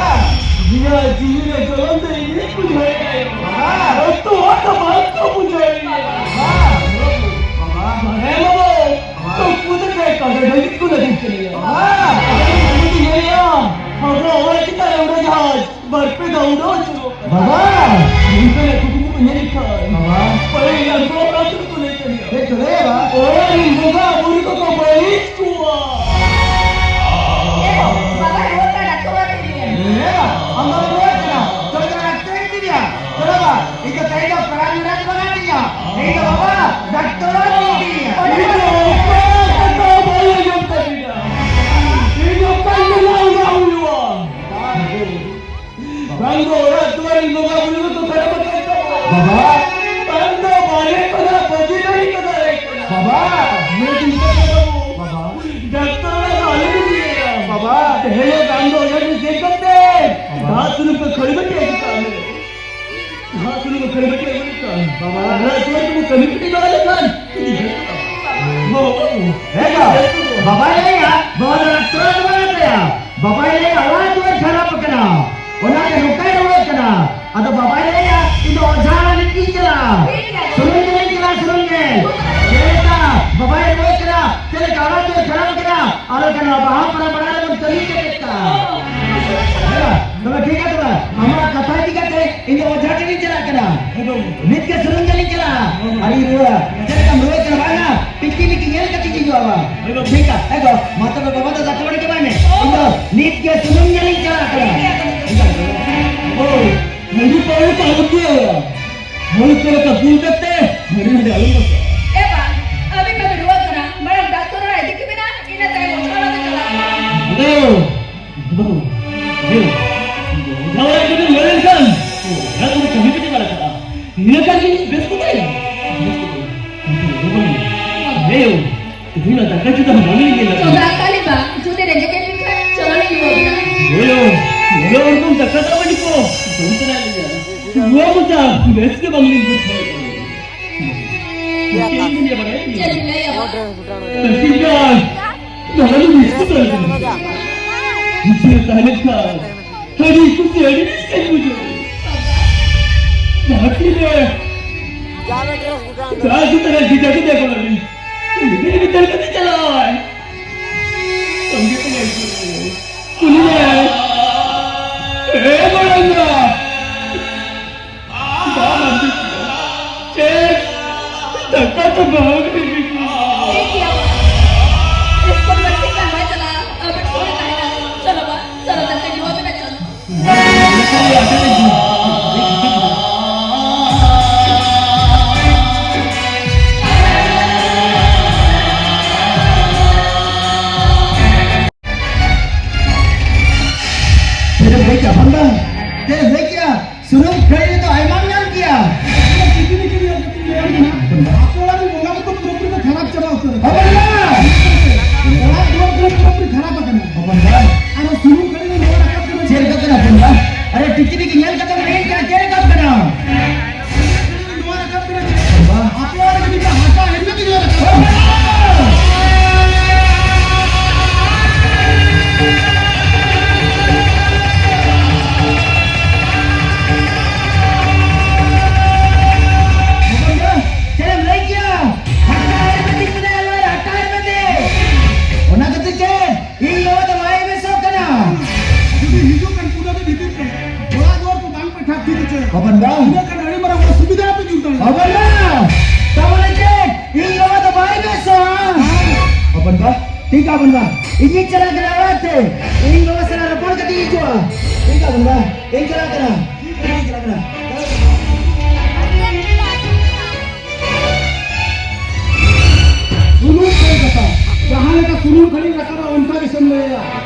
ᱱᱤᱭᱟᱹ ᱡᱤᱣᱤ ᱨᱮ ᱡᱚᱞᱚᱱ ᱫᱚ ᱤᱧ ᱜᱤᱧ ᱵᱩᱡᱷᱟᱹᱣᱮᱫ ᱠᱟᱱᱟ᱾ ᱵᱟᱵᱟ! ᱟᱹᱛᱩ ᱦᱚᱲ ᱫᱚ ᱵᱟᱝ ᱠᱚ ᱵᱩᱡᱷᱟᱹᱣᱮᱫ ᱠᱟᱱᱟ᱾ ᱵᱟᱵᱟ! ᱵᱟᱵᱟ! ᱦᱮᱸ ᱵᱟᱵᱟ, ᱵᱟᱵᱟ! ᱛᱚ ᱠᱩᱫ ᱨᱮ ᱰᱟᱹᱝᱨᱤ ᱠᱚ ᱞᱟᱹᱜᱤᱫ ᱠᱟᱱᱟ᱾ ᱵᱟᱵᱟ! ᱟᱵᱚ ᱚᱲᱟᱜ ᱪᱮᱛᱟᱱ ᱨᱮ ᱩᱰᱟᱹ ᱡᱟᱦᱟᱡᱽ ᱵᱟᱨ ᱯᱮ ᱫᱷᱟᱣ ᱩᱰᱟᱹᱣ ᱦᱚᱪᱚ ᱠᱟᱱᱟ᱾ ᱵᱟᱵᱟ! ᱱᱚᱝᱠᱟᱱᱟᱜ ᱠᱩᱠᱢᱩ ᱠᱚ ᱧᱮᱞ ᱞᱮᱠᱷᱟᱱ ᱵᱟᱵᱟ! ᱯᱟᱹᱦᱤᱞ ᱟᱵᱚ ᱚᱲᱟᱜ ᱠᱚ ᱞᱟᱹᱭ ᱠᱟᱱᱟ᱾ ᱪᱮᱫ ᱠᱚ ᱞᱟᱹᱭᱟ, ᱵᱟᱵᱟ? ᱳᱭ ᱵᱚᱸᱜᱟ ᱵᱩᱨᱩ ᱠᱚᱠᱚ ᱵᱟᱹᱲᱤᱡ ᱠᱚᱣᱟ᱾ ᱮ ᱵᱟᱵᱟ, ᱨᱩᱣᱟᱹ ᱠᱟᱱᱟ, ᱰᱟᱠᱛᱚᱨ ᱚᱲᱟᱜ ᱤᱫᱤᱭᱮᱢ᱾ ᱮ ᱵᱟᱵᱟ, ᱟᱢ ᱫᱚ ᱨᱩᱣᱟᱹ ᱠᱟᱱᱟ, ᱪᱚᱞᱚ ᱪᱚᱞᱚ ᱰᱟᱠᱛᱚᱨ ᱤᱫᱤᱭᱮᱢ᱾ ᱪᱚᱞᱚ ᱵᱟᱵᱟ, ᱤᱧ ᱫᱚ ᱛᱮᱦᱮᱧ ᱫᱚ ᱯᱮᱲᱟ ᱢᱮᱲᱟ ᱫᱚ ᱵᱟᱝ ᱤᱫᱤᱭᱟ᱾ ᱛᱮᱦᱮᱧ ᱫᱚ ᱵᱟᱵᱟ, ᱰᱟᱠᱛᱚᱨ ᱚᱲᱟᱜ ᱤᱫᱤᱭᱮᱢ᱾ ᱤᱧ ᱫᱚ ᱚᱠᱟ ᱠᱟᱛᱷᱟ ᱵᱟᱹᱧ ᱟᱸᱡᱚᱢ ᱛᱟᱹᱵᱤᱱᱟ᱾ ᱤᱧ ᱫᱚ ᱚᱠᱟ ᱞᱮᱠᱟ ᱚᱲᱟᱜ ᱦᱩᱭᱩᱜᱼᱟ? ᱵᱟᱝ ᱫᱚ ᱚᱲᱟᱜ ᱫᱩᱣᱟᱹᱨ ᱵᱚᱸᱜᱟ ᱵᱩᱨᱩ ᱫᱚᱠᱚ ᱠᱷᱟᱨᱟᱯ ᱟᱠᱟᱫ ᱛᱟᱵᱚᱱᱟ᱾ ᱵᱟᱵᱟ᱾ ᱵᱟᱝ ᱫᱚ ᱵᱟᱨᱦᱮ ᱠᱷᱚᱱᱟᱜ ᱵᱟᱹᱡᱤ ᱫᱟᱲᱮ ᱠᱚ ᱫᱟᱲᱮ ᱠᱟᱱᱟ᱾ ᱵᱟᱵᱟ᱾ ᱱᱤᱭᱟᱹ ᱪᱤᱱᱛᱟᱹ ᱠᱚ ᱵᱟᱵᱩ᱾ ᱵᱟᱵᱟ᱾ ᱰᱟᱠᱛᱚᱨ ᱚᱲᱟᱜ ᱫᱚ ᱟᱞᱮ ᱞᱮ ᱤᱫᱤᱭᱮᱭᱟ᱾ ᱵᱟᱵᱟ᱾ ᱛᱮᱦᱮᱧ ᱫᱚ ᱵᱟᱝ ᱫᱚ ᱚᱲᱟᱜ ᱨᱮ ᱪᱮᱠ ᱠᱟᱛᱮ᱾ ᱵᱟᱵᱟ᱾ ᱫᱟᱜ ᱥᱩᱱᱩᱢ ᱠᱚ ᱠᱷᱟᱹᱲᱤ ᱵᱟᱹᱴᱤ ᱟᱹᱜᱩ ᱠᱟᱜ ᱢᱮ᱾ ᱫᱟᱜ ᱥᱩᱱᱩᱢ ᱠᱚ ᱠᱷᱟᱹᱲᱤ ᱵᱟᱹᱴᱤ ᱟᱹᱜᱩ ᱠᱟᱜ ᱢᱮ᱾ ᱵᱟᱵᱟ᱾ ᱚᱲᱟᱜ ᱫᱩᱣᱟᱹᱨ ᱠᱚ ᱠᱟᱹᱢᱤ ᱠᱟᱹᱴᱤᱡ ᱵᱟᱲᱟ ᱞᱮᱠᱷᱟᱱ᱾ ᱵᱟᱵᱟ᱾ ᱦᱮᱸ ᱜᱚ᱾ ᱵᱟᱵᱟᱭ ᱞᱟᱹᱭᱟ, ᱵᱟᱵᱟ ᱫᱚ ᱰᱟᱠᱛᱚᱨ ᱫᱚ ᱵᱟᱭ ᱞᱟᱹᱭᱟ᱾ ᱵᱟᱵᱟᱭ ᱞᱟᱹᱭᱟ, ᱚᱲᱟᱜ ᱫᱩᱣᱟᱹᱨ ᱠᱷᱟᱨᱟᱯ ᱟᱠᱟᱱᱟ, ᱚᱱᱟᱛᱮ ᱱᱚᱝᱠᱟᱭ ᱨᱩᱣᱟᱹᱜ ᱠᱟᱱᱟ᱾ ᱟᱫᱚ ᱵᱟᱵᱟᱭ ᱞᱟᱹᱭᱟ, ᱤᱧ ᱫᱚ ᱚᱡᱷᱟ ᱚᱲᱟᱜ ᱤᱧ ᱪᱟᱞᱟᱜᱼᱟ, ᱥᱩᱱᱩᱢ ᱧᱮᱞ ᱤᱧ ᱪᱟᱞᱟᱜᱼᱟ, ᱥᱩᱱᱩᱢ ᱧᱮᱞ᱾ ᱪᱮᱫ ᱞᱮᱠᱟ? ᱵᱟᱵᱟᱭ ᱨᱩᱣᱟᱹᱜ ᱠᱟᱱᱟ, ᱪᱮᱫ ᱞᱮᱠᱟ ᱚᱲᱟᱜ ᱫᱩᱣᱟᱹᱨ ᱠᱷᱟᱨᱟᱯ ᱟᱠᱟᱱᱟ, ᱟᱨ ᱵᱟᱠᱷᱟᱱ ᱱᱚᱣᱟ ᱵᱟᱦᱟ ᱯᱚᱨᱚᱵᱽ ᱢᱟᱲᱟᱝ ᱨᱮᱵᱚᱱ ᱠᱟᱹᱢᱤ ᱪᱮᱫ ᱞᱮᱠᱟ? ᱦᱮᱸ, ᱛᱚᱵᱮ ᱴᱷᱤᱠ ᱜᱮᱭᱟ, ᱛᱚᱵᱮ ᱟᱢᱟᱜ ᱠᱟᱛᱷᱟ ᱤᱫᱤ ᱠᱟᱛᱮ ᱤᱧ ᱫᱚ ᱚᱡᱷᱟ ᱴᱷᱮᱱ ᱤᱧ ᱪᱟᱞᱟᱜ ᱠᱟᱱᱟ᱾ ᱱᱤᱛ ᱜᱮ ᱥᱩᱱᱩᱢ ᱧᱮᱞ ᱤᱧ ᱪᱟᱞᱟᱜᱼᱟ᱾ ᱟᱨ ᱤᱧ ᱨᱩᱣᱟᱹ, ᱪᱮᱫ ᱞᱮᱠᱟᱢ ᱨᱩᱣᱟᱹᱜ ᱠᱟᱱᱟ ᱵᱟᱝᱟ? ᱯᱤᱠᱤ ᱯᱤᱠᱤ ᱧᱮᱞ ᱠᱟᱛᱮ ᱤᱧ ᱦᱤᱡᱩᱜᱼᱟ ᱵᱟᱝ? ᱴᱷᱤᱠ ᱜᱮᱭᱟ, ᱮ ᱜᱚ, ᱢᱟ ᱛᱚᱵᱮ ᱵᱟᱵᱟ ᱫᱚ ᱫᱟᱠᱟ ᱵᱟᱹᱲᱤ ᱪᱟᱵᱟᱭ ᱢᱮ᱾ ᱤᱧ ᱫᱚ ᱱᱤᱛ ᱜᱮ ᱥᱩᱱᱩᱢ ᱧᱮᱞ ᱤᱧ ᱪᱟᱞᱟᱜ ᱠᱟᱱᱟ᱾ ᱳᱭ, ᱦᱟᱺᱰᱤ ᱯᱟᱹᱣᱨᱟᱹ ᱠᱚ ᱟᱞᱚᱢ ᱧᱩᱭᱟ᱾ ᱦᱟᱺᱰᱤ ᱯᱟᱹᱣᱨᱟᱹ ᱠᱚ ᱵᱩᱞ ᱠᱟᱛᱮ ᱦᱟᱺᱰᱤ ᱦᱟᱺᱰᱤ ᱟᱞᱚᱢ ᱵᱟᱥᱟ᱾ ᱮ ᱵᱟ, ᱟᱹᱵᱤᱱ ᱢᱟᱵᱤᱱ ᱨᱩᱣᱟᱹᱜ ᱠᱟᱱᱟ, ᱢᱟᱲᱟᱝ ᱰᱟᱠᱛᱚᱨ ᱚᱲᱟᱜ ᱤᱫᱤ ᱠᱚᱵᱤᱱᱟ, ᱤᱱᱟᱹ ᱛᱟᱭᱚᱢ ᱚᱡᱷᱟ ᱚᱲᱟᱜ ᱫᱚ ᱪᱟᱞᱟᱜ ᱢᱮ᱾ ᱵᱟᱹᱵᱩ, ᱵᱟᱹᱵᱩ, ᱚᱡᱷᱟ ᱚᱲᱟᱜ ᱡᱩᱫᱤ ᱞᱟᱹᱭ ᱞᱮᱱᱠᱷᱟᱱ, ᱚᱡᱷᱟ ᱠᱚᱫᱚ ᱠᱟᱹᱢᱤ ᱠᱟᱛᱮ ᱵᱟᱭ ᱪᱟᱞᱟᱜᱼᱟ᱾ ᱤᱱᱟᱹ ᱠᱷᱟᱱ ᱜᱮ ᱵᱮᱥ ᱠᱚᱜᱼᱟᱭ᱾ ᱵᱮᱥ ᱠᱚᱜᱼᱟᱭ᱾ ᱠᱤᱱᱛᱩ ᱵᱟᱹᱵᱩ, ᱦᱮᱸ ᱭᱳ, ᱛᱮᱦᱮᱧ ᱢᱟ ᱫᱟᱠᱟ ᱪᱚᱸᱫᱟ ᱦᱚᱸ ᱵᱟᱝ ᱞᱤᱧ ᱧᱮᱞ ᱟᱠᱟᱫᱟ᱾ ᱪᱚᱸᱫᱟ ᱟᱠᱟᱫ ᱞᱤᱧ ᱵᱟ, ᱡᱩᱫᱤ ᱨᱮᱸᱜᱮᱡ ᱮᱫ ᱵᱤᱱ ᱠᱷᱟᱱ, ᱪᱚᱞᱚ ᱞᱤᱧ ᱨᱩᱣᱟᱹᱲ ᱠᱟᱱᱟ᱾ ᱦᱳᱭ ᱭᱳ, ᱩᱱᱟᱹᱜ ᱩᱨᱜᱩᱢ ᱫᱟᱠᱟ ᱫᱟᱜ ᱢᱟᱹᱰᱤ ᱠᱚ ᱡᱚᱢ ᱥᱟᱱᱟᱭᱮᱫ ᱞᱤᱧᱟ᱾ ᱱᱚᱣᱟ ᱢᱚᱪᱟ ᱵᱮᱥ ᱜᱮ ᱵᱟᱝ ᱞᱤᱧ ᱵᱩᱡᱷᱟᱹᱣᱮᱫ ᱠᱟᱱᱟ᱾ ᱪᱮᱫ ᱤᱧ ᱞᱟᱹᱭᱟ ᱵᱟᱲᱟᱭ? ᱪᱮᱫ ᱵᱤᱱ ᱞᱟᱹᱭᱟ ᱵᱟ? ᱛᱟᱹᱥᱤᱞᱫᱟᱨ, ᱱᱚᱣᱟ ᱫᱚ ᱢᱤᱥ ᱠᱚ ᱛᱟᱦᱮᱸ ᱠᱟᱱᱟ᱾ ᱡᱤᱭᱟᱹᱲ ᱛᱟᱦᱮᱸ ᱞᱮᱱᱠᱷᱟᱱ ᱟᱹᱰᱤ ᱠᱩᱥᱤ, ᱟᱹᱰᱤ ᱨᱟᱹᱥᱠᱟᱹᱧ ᱵᱩᱡᱷᱟᱹᱣ᱾ ᱡᱟᱦᱟᱸ ᱛᱤᱱᱨᱮ ᱡᱟᱦᱟᱸ ᱛᱤᱱᱨᱮ ᱜᱤᱫᱽᱨᱟᱹ ᱜᱤᱫᱽᱨᱟᱹ ᱠᱚ ᱞᱟᱹᱜᱤᱫ ᱜᱤᱫᱽᱨᱟᱹ ᱜᱤᱫᱽᱨᱟᱹ ᱠᱟᱛᱮ ᱪᱟᱞᱟᱣᱟᱭ᱾ ᱪᱮᱫ ᱮᱢ ᱞᱟᱹᱭ ᱠᱮᱜᱼᱟ ᱵᱟᱝ ᱫᱟ? ᱪᱮᱫ ᱮᱢ ᱞᱟᱹᱭ ᱠᱮᱜᱼᱟ? ᱥᱩᱱᱩᱢ ᱠᱷᱟᱹᱲᱤ ᱨᱮᱫᱚ ᱟᱭᱢᱟᱢ ᱧᱟᱢ ᱠᱮᱭᱟ᱾ ᱠᱤᱪᱷᱩ ᱠᱤᱪᱷᱩ ᱧᱮᱞ ᱠᱟᱛᱮ ᱧᱮᱞ ᱢᱮ ᱱᱟᱜ᱾ ᱟᱯᱮ ᱚᱲᱟᱜ ᱨᱮᱱ ᱵᱚᱸᱜᱟ ᱵᱩᱨᱩ ᱯᱩᱨᱟᱹᱯᱩᱨᱤ ᱠᱚ ᱠᱷᱟᱨᱟᱯ ᱪᱟᱵᱟ ᱩᱛᱟᱹᱨ ᱟᱠᱟᱱᱟ᱾ ᱦᱚᱯᱚᱱ ᱵᱟ! ᱚᱲᱟᱜ ᱫᱩᱣᱟᱹᱨ ᱠᱚ ᱯᱩᱨᱟᱹᱯᱩᱨᱤ ᱠᱷᱟᱨᱟᱯ ᱟᱠᱟᱱᱟ᱾ ᱦᱚᱯᱚᱱ ᱵᱟ! ᱟᱨ ᱥᱩᱱᱩᱢ ᱠᱷᱟᱹᱲᱤ ᱨᱮ ᱱᱚᱣᱟ ᱨᱟᱠᱟᱵ ᱠᱟᱱᱟ᱾ ᱪᱮᱫ ᱞᱮᱠᱟ ᱠᱟᱱᱟ ᱦᱚᱯᱚᱱ ᱵᱟ? ᱟᱨᱮ ᱴᱤᱠᱤ ᱴᱤᱠᱤ ᱧᱮᱞ ᱠᱟᱛᱮ ᱨᱮᱸᱜᱮᱡ ᱠᱟᱱᱟ, ᱪᱮᱫ ᱞᱮᱠᱟ ᱠᱟᱱᱟ? ᱱᱚᱣᱟ ᱨᱟᱠᱟᱵ ᱠᱟᱱᱟ ᱪᱮᱫ? ᱦᱚᱯᱚᱱ ᱵᱟ! ᱟᱯᱮ ᱚᱲᱟᱜ ᱨᱮ ᱡᱩᱫᱤ ᱦᱟᱥᱟ ᱦᱤᱨᱞᱟᱹ ᱜᱮ ᱱᱚᱣᱟ ᱨᱟᱠᱟᱵ ᱠᱟᱱᱟ᱾ ᱦᱚᱯᱚᱱ ᱵᱟ! ᱪᱮᱫ ᱮᱢ ᱞᱟᱹᱭ ᱠᱮᱭᱟ? ᱦᱟᱴᱟᱜ ᱟᱭᱩᱨᱵᱮᱫᱤᱠ ᱢᱮᱱᱟᱭᱟ, ᱱᱚᱣᱟ ᱦᱟᱴᱟᱜ ᱟᱭᱩᱨᱵᱮᱫᱤᱠ᱾ ᱚᱱᱟ ᱠᱷᱟᱹᱛᱤᱨ ᱪᱮᱫ? ᱤᱧ ᱵᱟᱵᱟ ᱫᱚ ᱵᱟᱭ ᱵᱮᱥᱚᱜ ᱠᱟᱱᱟ᱾ ᱡᱩᱫᱤ ᱦᱤᱡᱩᱜ ᱠᱟᱱ ᱠᱩᱰᱟᱹ ᱫᱚ ᱵᱷᱤᱛᱤᱨ ᱛᱮ, ᱚᱲᱟᱜ ᱫᱩᱣᱟᱹᱨ ᱠᱚ ᱵᱟᱝ ᱯᱮ ᱴᱷᱟᱠ ᱴᱷᱤᱠ ᱦᱚᱪᱚᱭᱟ᱾ ᱦᱚᱯᱚᱱ ᱵᱟ᱾ ᱤᱱᱟᱹ ᱠᱷᱟᱱ ᱟᱹᱰᱤ ᱢᱟᱨᱟᱝ ᱚᱥᱩᱵᱤᱫᱷᱟ ᱯᱮ ᱧᱩᱨ ᱫᱟᱲᱮᱭᱟᱜᱼᱟ᱾ ᱦᱚᱯᱚᱱ ᱵᱟ᱾ ᱛᱟᱦᱚᱞᱮ ᱪᱮᱫ? ᱤᱧ ᱵᱟᱵᱟ ᱫᱚ ᱵᱟᱭ ᱵᱮᱥᱚᱜᱼᱟ᱾ ᱦᱚᱯᱚᱱ ᱵᱟ᱾ ᱴᱷᱤᱠ ᱜᱮᱭᱟ ᱦᱚᱯᱚᱱ ᱵᱟ᱾ ᱤᱧᱤᱧ ᱪᱟᱞᱟᱜ ᱠᱟᱱᱟ ᱚᱲᱟᱜ ᱛᱮ᱾ ᱤᱧ ᱵᱟᱵᱟ ᱥᱟᱞᱟᱜ ᱨᱚᱯᱚᱲ ᱠᱟᱛᱮ ᱤᱧ ᱦᱤᱡᱩᱜᱼᱟ᱾ ᱴᱷᱤᱠ ᱜᱮᱭᱟ ᱦᱚᱯᱚᱱ ᱵᱟ᱾ ᱤᱧ ᱪᱟᱞᱟᱜ ᱠᱟᱱᱟ᱾ ᱤᱧ ᱪᱟᱞᱟᱜ ᱠᱟᱱᱟ᱾ ᱥᱩᱱᱩᱢ ᱠᱷᱟᱹᱲᱤ ᱠᱟᱛᱷᱟ, ᱡᱟᱦᱟᱸ ᱞᱮᱠᱟ ᱥᱩᱱᱩᱢ ᱠᱷᱟᱹᱲᱤ ᱨᱟᱠᱟᱵᱟ, ᱚᱱᱠᱟ ᱜᱮ ᱥᱮᱢ ᱞᱟᱹᱭᱟ᱾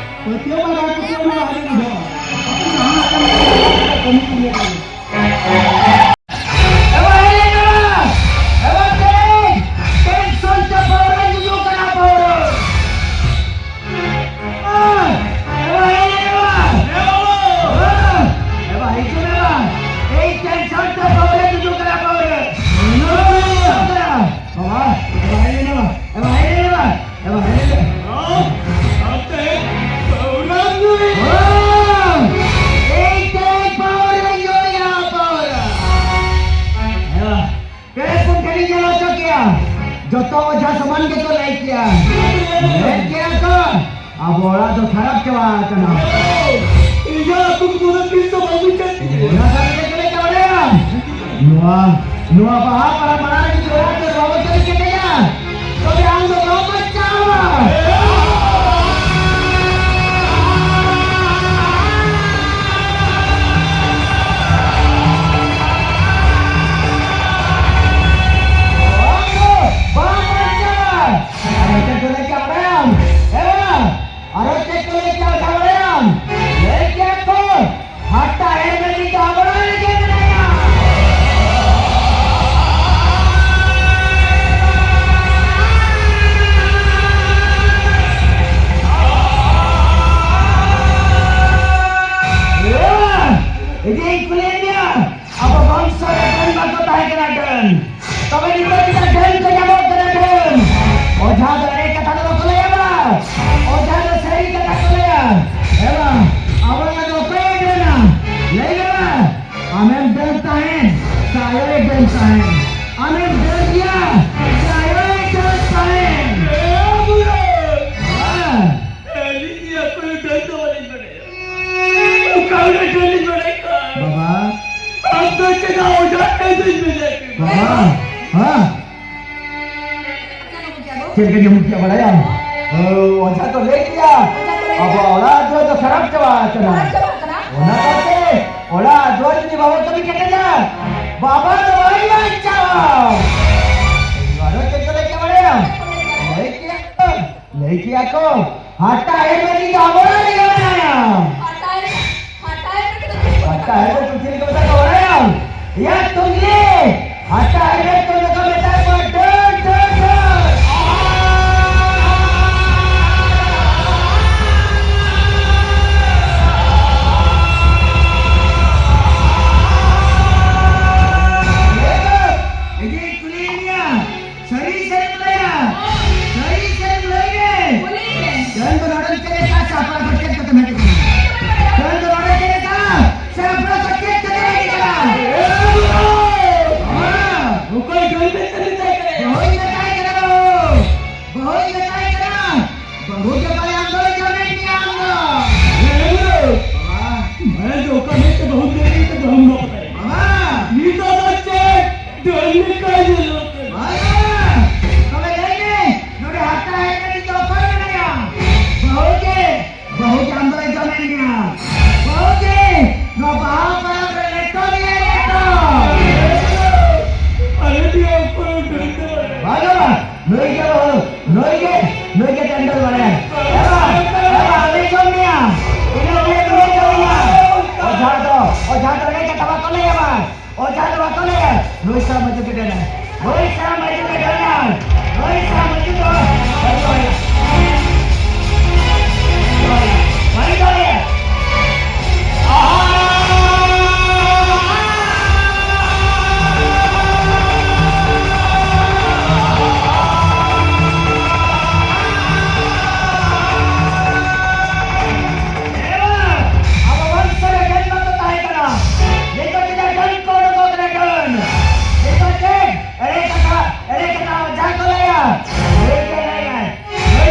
ᱯᱟᱹᱛᱭᱟᱹᱣ ᱟᱨ ᱵᱟᱝ ᱯᱟᱹᱛᱭᱟᱹᱣ ᱚᱱᱟ ᱟᱹᱰᱤ ᱵᱩᱡᱷᱟᱹᱣᱟ᱾ ᱟᱯᱮ ᱡᱟᱦᱟᱱᱟᱜ ᱠᱟᱹᱢᱤ, ᱠᱟᱹᱢᱤ ᱠᱚ ᱧᱮᱞ ᱧᱟᱢᱟ᱾ ᱮ ᱵᱟ, ᱦᱮᱡ ᱞᱮᱱᱟ᱾ ᱮ ᱵᱟ, ᱴᱮᱱ, ᱴᱮᱱᱥᱚᱱ ᱛᱮ ᱯᱟᱹᱣᱨᱟᱹ ᱧᱩ ᱠᱟᱱᱟ, ᱯᱟᱹᱣᱨᱟᱹ᱾ ᱮ ᱵᱟ, ᱦᱮᱡ ᱞᱮᱱᱟ᱾ ᱮ ᱵᱟ, ᱦᱤᱡᱩᱜ ᱢᱮ ᱵᱟ᱾ ᱮᱭ ᱴᱮᱱᱥᱚᱱ ᱛᱮ ᱯᱟᱹᱣᱨᱟᱹ ᱧᱩ ᱠᱟᱱᱟ, ᱯᱟᱹᱣᱨᱟᱹ᱾ ᱵᱟᱵᱟ, ᱮ ᱵᱟ, ᱦᱮᱡ ᱞᱮᱱᱟ ᱵᱟ᱾ ᱮ ᱵᱟ, ᱦᱮᱡ ᱞᱮᱱᱟ ᱵᱟ᱾ ᱮ ᱵᱟ, ᱦᱮᱡ ᱞᱮᱱᱟ ᱵᱟ᱾ ᱦᱮᱸ? ᱟᱯᱮ ᱯᱟᱹᱣᱨᱟᱹ ᱧᱩᱭ? ᱦᱮᱸ᱾ ᱮᱭ ᱛᱮ ᱯᱟᱹᱣᱨᱟᱹ ᱧᱩᱭᱟ, ᱯᱟᱹᱣᱨᱟᱹ᱾ ᱦᱮᱸ᱾ ᱯᱮ ᱯᱩᱱ ᱴᱷᱮᱱᱤᱧ ᱧᱮᱞ ᱦᱚᱪᱚ ᱠᱮᱭᱟ, ᱡᱚᱛᱚ ᱚᱡᱷᱟ ᱥᱚᱢᱟᱱ ᱜᱮᱠᱚ ᱞᱟᱹᱭ ᱠᱮᱭᱟ᱾ ᱢᱮᱱ ᱠᱮᱭᱟ ᱠᱚ, ᱟᱵᱚ ᱚᱲᱟᱜ ᱫᱚ ᱠᱷᱟᱨᱟᱯ ᱪᱟᱵᱟ ᱟᱠᱟᱱᱟ᱾ ᱤᱧᱟᱹᱜ ᱟᱹᱛᱩ ᱠᱚᱫᱚ ᱛᱤᱥ ᱦᱚᱸ ᱵᱟᱹᱧ ᱪᱟᱞᱟᱜ᱾ ᱚᱱᱟ ᱠᱟᱛᱷᱟ ᱪᱮᱫ ᱞᱮᱠᱟ ᱵᱟᱲᱟᱭᱟ? ᱱᱚᱣᱟ, ᱱᱚᱣᱟ ᱵᱟᱦᱟ ᱯᱟᱨᱟᱵᱽ ᱢᱟᱲᱟᱝ ᱨᱮ ᱡᱩᱫᱤ ᱚᱲᱟᱜ ᱛᱮ ᱵᱟᱵᱚ ᱪᱟᱞᱟᱜ ᱠᱮᱴᱮᱡᱟ, ᱛᱚᱵᱮ ᱟᱢ ᱫᱚ ᱵᱟᱢ ᱵᱟᱧᱪᱟᱣᱟ᱾ ᱵᱟᱵᱟ, ᱦᱮᱸ? ᱪᱮᱫ ᱞᱮᱠᱟ ᱧᱟᱢ ᱠᱮᱫᱟ ᱵᱟᱲᱟᱭᱟᱢ? ᱚ, ᱚᱡᱷᱟ ᱠᱚ ᱞᱟᱹᱭ ᱠᱮᱫᱟ, ᱟᱵᱚ ᱚᱲᱟᱜ ᱫᱩᱣᱟᱹᱨ ᱫᱚ ᱠᱷᱟᱨᱟᱯ ᱪᱟᱵᱟ ᱟᱠᱟᱱᱟ᱾ ᱠᱷᱟᱨᱟᱯ ᱪᱟᱵᱟ ᱟᱠᱟᱱᱟ? ᱚᱱᱟ ᱠᱟᱛᱮ ᱚᱲᱟᱜ ᱫᱩᱣᱟᱹᱨ ᱡᱩᱫᱤ ᱵᱟᱵᱚ ᱠᱟᱹᱢᱤ ᱠᱮᱴᱮᱡᱟ, ᱵᱟᱵᱟ ᱫᱚ ᱵᱟᱭ ᱵᱟᱧᱪᱟᱣᱟ᱾ ᱟᱨᱚ ᱪᱮᱫ ᱠᱚ ᱞᱟᱹᱭ ᱠᱮᱫᱟ ᱵᱟᱲᱟᱭᱟᱢ? ᱞᱟᱹᱭ ᱠᱮᱫᱟ ᱠᱚ, ᱞᱟᱹᱭ ᱠᱮᱫᱟ ᱠᱚ, ᱦᱟᱴᱟᱜ ᱦᱮᱨᱢᱮᱫ ᱫᱚ ᱟᱵᱚ ᱚᱲᱟᱜ ᱨᱮᱜᱮ ᱢᱮᱱᱟᱭᱟ᱾ ᱦᱟᱴᱟᱜ ᱦᱮᱨᱢᱮᱫ, ᱦᱟᱴᱟᱜ ᱦᱮᱨᱢᱮᱫ ᱫᱚ ᱪᱮᱫ ᱞᱮᱠᱟ ᱢᱮᱛᱟ ᱠᱚ ᱵᱟᱲᱟᱭᱟᱢ? ᱭᱟ ᱛᱩᱝᱜᱤ, ᱦᱟᱴᱟᱜ ᱦᱮᱨᱢᱮᱫ ᱫᱚ ᱢᱮᱛᱟ ᱠᱚᱣᱟ ᱰᱟᱹᱱ, ᱰᱟᱹᱱ, ᱰᱟᱹᱱ᱾ ᱤᱧᱤᱧ ᱠᱩᱞᱤᱭᱮᱫ ᱢᱮᱭᱟ, ᱥᱟᱹᱨᱤ ᱥᱟᱹᱨᱤᱢ ᱞᱟᱹᱭᱟ? ᱥᱟᱹᱨᱤ ᱥᱟᱹᱨᱤᱢ ᱞᱟᱹᱭ ᱢᱮ᱾ ᱠᱩᱞᱤ ᱢᱮ᱾ ᱰᱟᱹᱱ ᱫᱚ ᱱᱚᱰᱮ ᱪᱮᱫ ᱞᱮᱠᱟ ᱥᱟᱯᱲᱟᱣ ᱠᱚ ᱪᱮᱫ ᱠᱟᱛᱮ ᱢᱮᱱ ᱠᱮᱫᱟ? ᱰᱟᱹᱱ ᱫᱚ ᱱᱚᱰᱮ ᱪᱮᱫ ᱞᱮᱠᱟ ᱥᱟᱯᱲᱟᱣ ᱠᱚ ᱪᱮᱫ ᱠᱟᱛᱮ ᱢᱮᱱ ᱠᱮᱫᱟ? ᱚᱠᱚᱭ ᱰᱟᱹᱱ ᱢᱮᱱᱛᱮ ᱢᱮᱛᱟᱭ ᱠᱟᱱᱟ? ᱵᱟᱹᱦᱩᱭ ᱢᱮᱛᱟᱭ ᱠᱟᱱᱟ ᱵᱟᱹᱦᱩ᱾ ᱵᱟᱹᱦᱩᱭ ᱢᱮᱛᱟᱭ ᱠᱟᱱᱟ, ᱵᱟᱹᱦᱩ ᱜᱮ ᱯᱟᱞᱮ ᱟᱢ ᱫᱚᱭ ᱡᱚᱢᱮᱫ ᱢᱮᱭᱟ ᱟᱢ ᱫᱚ᱾ ᱦᱮᱸ, ᱵᱟᱹᱵᱩ᱾ ᱵᱟᱵᱟ᱾ ᱦᱮᱸ, ᱫᱚ ᱚᱠᱟ ᱢᱮᱫ ᱛᱮ ᱵᱟᱹᱦᱩ ᱧᱮᱞ ᱠᱮᱫ ᱛᱮ ᱵᱟᱹᱦᱩᱢ ᱜᱚᱜ ᱠᱟᱭᱟ? ᱵᱟᱵᱟ᱾ ᱱᱤᱛᱚᱜ ᱫᱚ ᱪᱮᱫ? ᱰᱟᱹᱱ ᱞᱮᱠᱟᱭ ᱧᱮᱞᱚᱜ ᱠᱟᱱᱟ᱾ ᱵᱟᱵᱟ᱾ ᱛᱚᱵᱮ ᱞᱟᱹᱭ ᱢᱮ, ᱱᱚᱰᱮ ᱦᱟᱨᱛᱟ ᱦᱮᱡ ᱞᱟᱹᱜᱤᱫ ᱫᱚ ᱚᱠᱚᱭ ᱢᱮᱱᱟᱭᱟ? ᱵᱟᱹᱦᱩ ᱜᱮ᱾ ᱵᱟᱹᱦᱩ ᱜᱮ ᱟᱢ ᱫᱚᱭ ᱡᱚᱢᱮᱫ ᱢᱮᱭᱟ᱾ ᱵᱟᱹᱦᱩ ᱜᱮ, ᱱᱚᱣᱟ ᱵᱟᱦᱟ ᱯᱚᱨᱚᱵᱽ ᱨᱮ ᱞᱮᱴᱚ ᱜᱮᱭᱟ ᱞᱮᱴᱚ᱾ ᱟᱞᱮ ᱴᱷᱮᱱ ᱚᱠᱚᱭ ᱦᱚᱸ ᱰᱟᱹᱱ ᱫᱚ ᱵᱟᱹᱱᱩᱜ᱾ ᱵᱟᱝ ᱵᱟᱝ, ᱱᱩᱭ ᱜᱮ ᱵᱟᱹᱦᱩ, ᱱᱩᱭ ᱜᱮ, ᱱᱩᱭ ᱜᱮ ᱰᱟᱹᱱ ᱫᱚ ᱵᱟᱲᱟᱭᱟ᱾ ᱮ ᱵᱟ, ᱮ ᱵᱟ, ᱟᱞᱮ ᱡᱚᱢ ᱢᱮᱭᱟ᱾ ᱤᱱᱟᱹ ᱯᱚᱨᱮ ᱱᱩᱭ ᱡᱚᱢ ᱢᱮᱭᱟ᱾ ᱚᱡᱷᱟ ᱫᱚ, ᱚᱡᱷᱟ ᱫᱚ ᱮᱲᱮ ᱠᱟᱛᱷᱟ ᱵᱟᱠᱚ ᱞᱟᱹᱭᱟ ᱵᱟᱝ᱾ ᱚᱡᱷᱟ ᱫᱚ ᱵᱟᱠᱚ ᱞᱟᱹᱭᱟ, ᱱᱩᱭ ᱥᱟᱶ ᱢᱟᱹᱡᱩ ᱜᱮ ᱰᱟᱹᱱᱟ᱾ ᱱᱩᱭ ᱥᱟᱶ ᱢᱟᱹᱡᱩ ᱜᱮ ᱰᱟᱹᱱᱟ᱾ ᱱᱩᱭ ᱥᱟᱶ ᱢᱟᱹᱡᱩ ᱫᱚ ᱵᱟᱹᱧ ᱫᱚᱦᱚᱭᱟ᱾ ᱵᱟᱹᱧ ᱫᱚᱦᱚᱭᱟ᱾ ᱮᱵᱟᱨ ᱟᱵᱚ ᱵᱚᱝᱥᱚ ᱨᱮ ᱰᱟᱹᱱ ᱵᱟᱠᱚ ᱛᱟᱦᱮᱸ ᱠᱟᱱᱟ᱾ ᱱᱤᱛᱚᱜ ᱪᱮᱫᱟᱜ ᱰᱟᱹᱱ ᱠᱚ ᱩᱰᱩᱠᱚᱜ ᱠᱟᱱᱟ ᱰᱟᱹᱱ? ᱱᱤᱛᱚᱜ ᱪᱮᱫ? ᱮᱲᱮ ᱠᱟᱛᱷᱟ, ᱮᱲᱮ ᱠᱟᱛᱷᱟ ᱡᱟᱦᱟᱸ ᱠᱚ ᱞᱟᱹᱭᱟ, ᱱᱩᱭ ᱜᱮ ᱞᱟᱹᱭᱟᱭ, ᱱᱩᱭ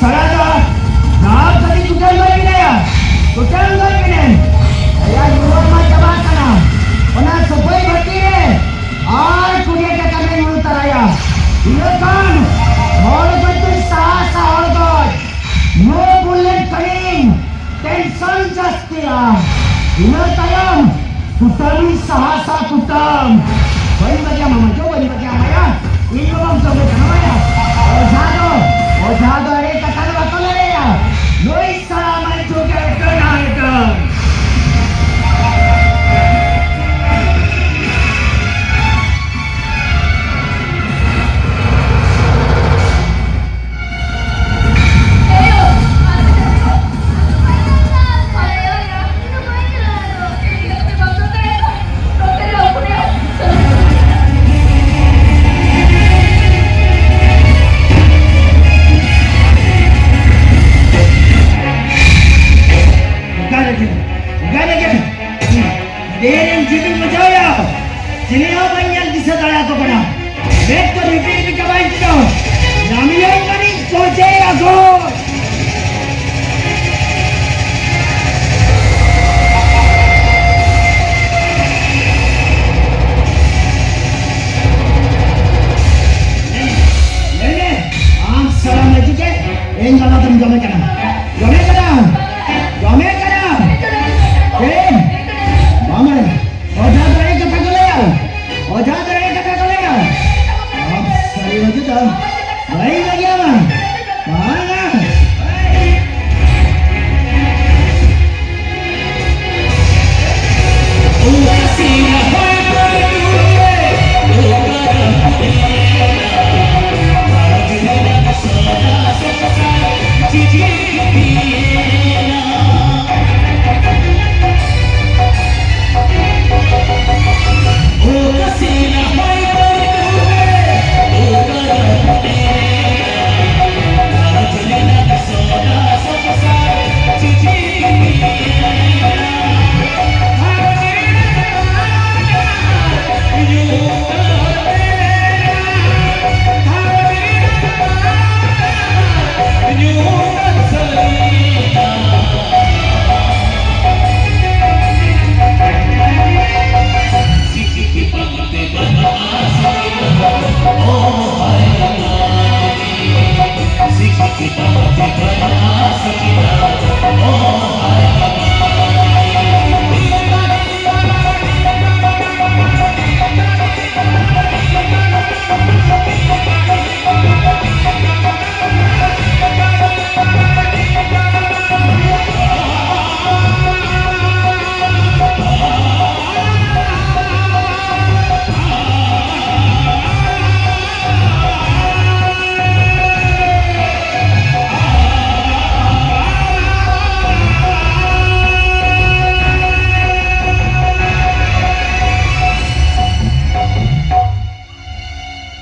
ᱫᱚ ᱱᱟᱦᱟᱜ ᱠᱟᱹᱴᱤᱡ ᱠᱩᱴᱟᱹᱢ ᱜᱚᱡ ᱢᱮᱱᱟᱭᱟ, ᱠᱩᱴᱟᱹᱢ ᱜᱚᱡ ᱢᱮᱱᱟᱭ᱾ ᱟᱭᱟᱜ ᱡᱩᱣᱟᱹᱱ ᱢᱟ ᱪᱟᱵᱟᱜ ᱠᱟᱱᱟ, ᱚᱱᱟ ᱥᱩᱯᱟᱹᱭ ᱵᱷᱟᱹᱴᱤ ᱨᱮ ᱟᱨ ᱠᱩᱲᱤ ᱴᱟᱠᱟ ᱢᱮ ᱧᱩ ᱛᱟᱨᱟᱭᱟ᱾ ᱤᱱᱟᱹ ᱠᱷᱟᱱ ᱦᱚᱲ ᱜᱚᱡ ᱫᱚᱧ ᱥᱟᱦᱟ ᱥᱟ ᱦᱚᱲ ᱜᱚᱡ᱾ ᱧᱩ ᱵᱩᱞ ᱞᱮᱱ ᱠᱷᱟᱱᱤᱧ ᱴᱮᱱᱥᱚᱱ ᱡᱟᱹᱥᱛᱤᱜᱼᱟ᱾ ᱤᱱᱟᱹ ᱛᱟᱭᱚᱢ ᱠᱩᱴᱟᱹᱢᱤᱧ ᱥᱟᱦᱟ ᱥᱟ ᱠᱩᱴᱟᱹᱢ᱾ ᱵᱟᱹᱧ ᱵᱟᱹᱜᱤᱭᱟ ᱢᱟᱢᱟ ᱡᱚ, ᱵᱟᱹᱧ ᱵᱟᱹᱜᱤᱭᱟ ᱢᱟᱭᱟ᱾ ᱤᱧ ᱵᱟᱵᱟᱢ ᱡᱚᱢᱮ ᱠᱟᱱᱟ ᱢᱟᱭᱟ᱾ ᱚᱡᱷᱟ ᱫᱚ, ᱚᱡᱷᱟ ᱫᱚ ᱮᱲᱮ ᱠᱟᱛᱷᱟ ᱫᱚ ᱵᱟᱠᱚ ᱞᱟᱹᱭᱟ᱾ ᱱᱩᱭ ᱥᱟᱞᱟ ᱢᱟᱭ ᱴᱷᱩᱠᱮ ᱠᱟᱱᱟ ᱮᱠᱫᱚᱢ᱾ ᱚᱠᱟᱨᱮ ᱜᱮ? ᱚᱠᱟᱨᱮ ᱜᱮ? ᱰᱷᱮᱨᱮᱢ ᱡᱩᱫᱤ ᱵᱩᱡᱷᱟᱹᱣᱭᱟ, ᱪᱤᱞᱤ ᱦᱚᱸ ᱵᱟᱹᱧ ᱧᱮᱞ ᱫᱤᱥᱟᱹ ᱫᱟᱲᱮᱭᱟᱠᱚ ᱠᱟᱱᱟ᱾ ᱢᱮᱫ ᱠᱚ ᱨᱤᱯᱤ ᱨᱤᱯᱤ ᱪᱟᱵᱟᱭᱮᱱ ᱛᱤᱧᱟ᱾ ᱧᱟᱢᱤᱭᱟᱹᱧ ᱠᱟᱹᱱᱤᱧ ᱥᱚᱡᱷᱮ ᱟᱥᱚᱞ᱾ ᱧᱮᱞ ᱢᱮ, ᱟᱢ ᱥᱟᱞᱟ ᱢᱟᱹᱡᱷᱤ ᱜᱮ ᱤᱧ ᱵᱟᱵᱟ ᱫᱚᱢ ᱡᱚᱢᱮ ᱠᱟᱱᱟ᱾ ᱡᱚᱢᱮ ᱠᱟᱱᱟ᱾ ᱡᱚᱢᱮ ᱠᱟᱱᱟ᱾ ᱮ, ᱵᱟᱝ ᱢᱟᱱᱮ᱾ ᱚᱡᱷᱟ ᱫᱚ ᱮᱲᱮ ᱠᱟᱛᱷᱟ ᱠᱚ ᱞᱟᱹᱭᱟ᱾ ᱚᱡᱷᱟ ᱫᱚ ᱮᱲᱮ ᱠᱟᱛᱷᱟ ᱠᱚ ᱞᱟᱹᱭᱟ᱾ ᱟᱢ ᱥᱟᱹᱨᱤ ᱢᱟᱹᱡᱷᱤ ᱫᱚ ᱵᱟᱹᱧ ᱵᱟᱹᱜᱤᱭᱟᱢᱟ᱾ ᱵᱟᱝᱟ᱾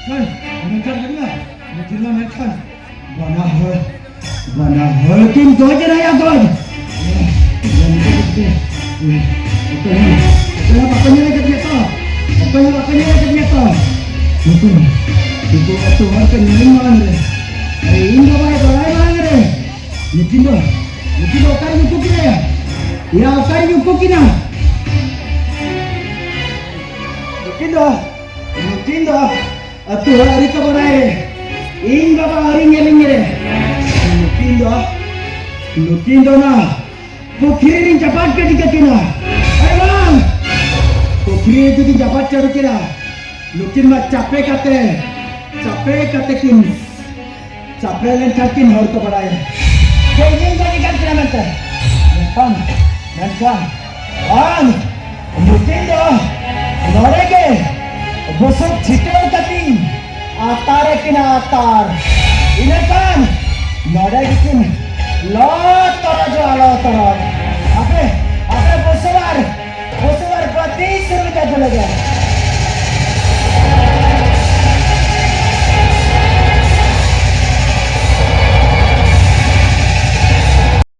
ᱦᱮᱸ, ᱢᱮᱱᱠᱷᱟᱱ ᱜᱮ ᱢᱮᱱᱟᱜ, ᱢᱤᱫ ᱫᱤᱱ ᱞᱟᱝ ᱢᱮᱱᱠᱷᱟᱱ ᱵᱟᱱᱟ ᱦᱚᱲ, ᱵᱟᱱᱟ ᱦᱚᱲ ᱠᱤᱱ ᱜᱚᱡ ᱮᱱᱟ ᱭᱟ ᱜᱚᱡ᱾ ᱚᱠᱚᱭ ᱦᱚᱸ, ᱚᱠᱚᱭ ᱦᱚᱸ ᱵᱟᱠᱚ ᱧᱮᱞ ᱟᱠᱟᱫᱤᱧᱟ ᱛᱚ, ᱚᱠᱚᱭ ᱦᱚᱸ ᱵᱟᱠᱚ ᱧᱮᱞ ᱟᱠᱟᱫᱤᱧᱟ ᱛᱚ᱾ ᱱᱩᱠᱩ, ᱱᱩᱠᱩ ᱟᱹᱛᱩ ᱦᱚᱲ ᱠᱚ ᱧᱮᱞᱤᱧ ᱢᱟᱲᱟᱝ ᱨᱮ, ᱟᱨ ᱤᱧ ᱵᱟᱵᱟᱭ ᱵᱟᱲᱟᱭ ᱢᱟᱲᱟᱝ ᱨᱮ, ᱱᱩᱠᱤᱱ ᱫᱚ, ᱱᱩᱠᱤᱱ ᱫᱚ ᱚᱠᱟᱨᱮᱧ ᱩᱠᱩ ᱠᱤᱱᱟ ᱭᱟ? ᱭᱟ, ᱚᱠᱟᱨᱮᱧ ᱩᱠᱩ ᱠᱤᱱᱟ? ᱱᱩᱠᱤᱱ ᱫᱚ, ᱱᱩᱠᱤᱱ ᱫᱚ ᱟᱹᱛᱩ ᱦᱚᱲ ᱟᱹᱣᱨᱤ ᱠᱚ ᱵᱟᱲᱟᱭ ᱨᱮ, ᱤᱧ ᱵᱟᱵᱟ ᱟᱹᱣᱨᱤ ᱧᱮᱞᱤᱧ ᱨᱮ, ᱱᱩᱠᱤᱱ ᱫᱚ, ᱱᱩᱠᱤᱱ ᱫᱚ ᱚᱱᱟ ᱯᱩᱠᱷᱨᱤ ᱨᱤᱧ ᱪᱟᱯᱟᱫ ᱠᱮᱫ ᱠᱤᱱᱟ᱾ ᱟᱨᱮ ᱵᱟᱝ! ᱯᱩᱠᱷᱨᱤ ᱨᱮ ᱡᱩᱫᱤ ᱪᱟᱯᱟᱫ ᱪᱟᱹᱰᱩ ᱠᱤᱱᱟ, ᱱᱩᱠᱤᱱ ᱢᱟ ᱪᱟᱯᱮ ᱠᱟᱛᱮ, ᱪᱟᱯᱮ ᱠᱟᱛᱮ ᱠᱤᱱ, ᱪᱟᱯᱮ ᱞᱮᱱᱠᱷᱟᱱ ᱠᱤᱱ ᱦᱚᱲ ᱠᱚ ᱵᱟᱲᱟᱭᱟ ᱡᱮ ᱤᱧᱤᱧ ᱜᱚᱡ ᱟᱠᱟᱫ ᱠᱤᱱᱟ ᱢᱮᱱᱛᱮ᱾ ᱢᱮᱱᱠᱷᱟᱱ, ᱢᱮᱱᱠᱷᱟᱱ ᱵᱟᱝ, ᱱᱩᱠᱤᱱ ᱫᱚ ᱱᱚᱰᱮ ᱜᱮ ᱵᱩᱥᱩᱵ ᱪᱷᱤᱴᱟᱹᱣ ᱠᱟᱛᱤᱧ ᱟᱛᱟᱨ ᱟᱹᱠᱤᱱᱟ ᱟᱛᱟᱨ᱾ ᱤᱱᱟᱹᱠᱷᱟᱱ ᱱᱚᱰᱮ ᱜᱮᱠᱤᱱ ᱞᱚ ᱛᱚᱨᱚᱡᱚᱜᱼᱟ, ᱞᱚ ᱛᱚᱨᱚᱡ᱾